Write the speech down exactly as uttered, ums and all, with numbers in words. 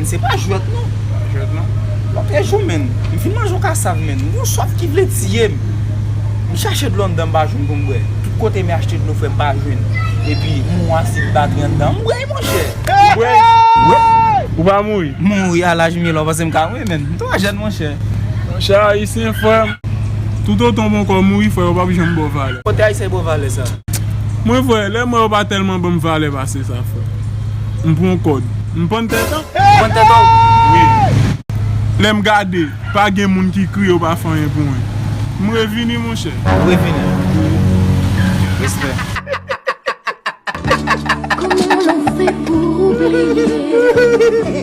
Se pa jwèt non. Pa jwèt non. Lòt jou menn, m fin manje yon kasav menn. M gen yon swaf ki vle tiye m. M chache dlo anndan m pa jwenn pou m bwè. Tout kote m achte dlo frè m pa jwenn. Epi m wè asid batri anndan m bwè monchè. Ou bwè? Ou pa mouri? Mouri a laj m ye la w panse m ka mouri menn. M twò jèn monchè. Monchè ayisyen frè m. Toutotan w poko mouri frè yo p ap janm ba w valè. Kote ayisyen ba w valè sa? Mwen frè, lè m wè yo pa tèlman ban m valè pase sa frè. M pran kòd. M pann tèt an. Pann tèt an? Wi. Lè m gade, pa gen moun ki kriye yo pa fè anyen pou mwen. M revini monchè. Ou revini. Respè. Kòman nou fè pou bliye?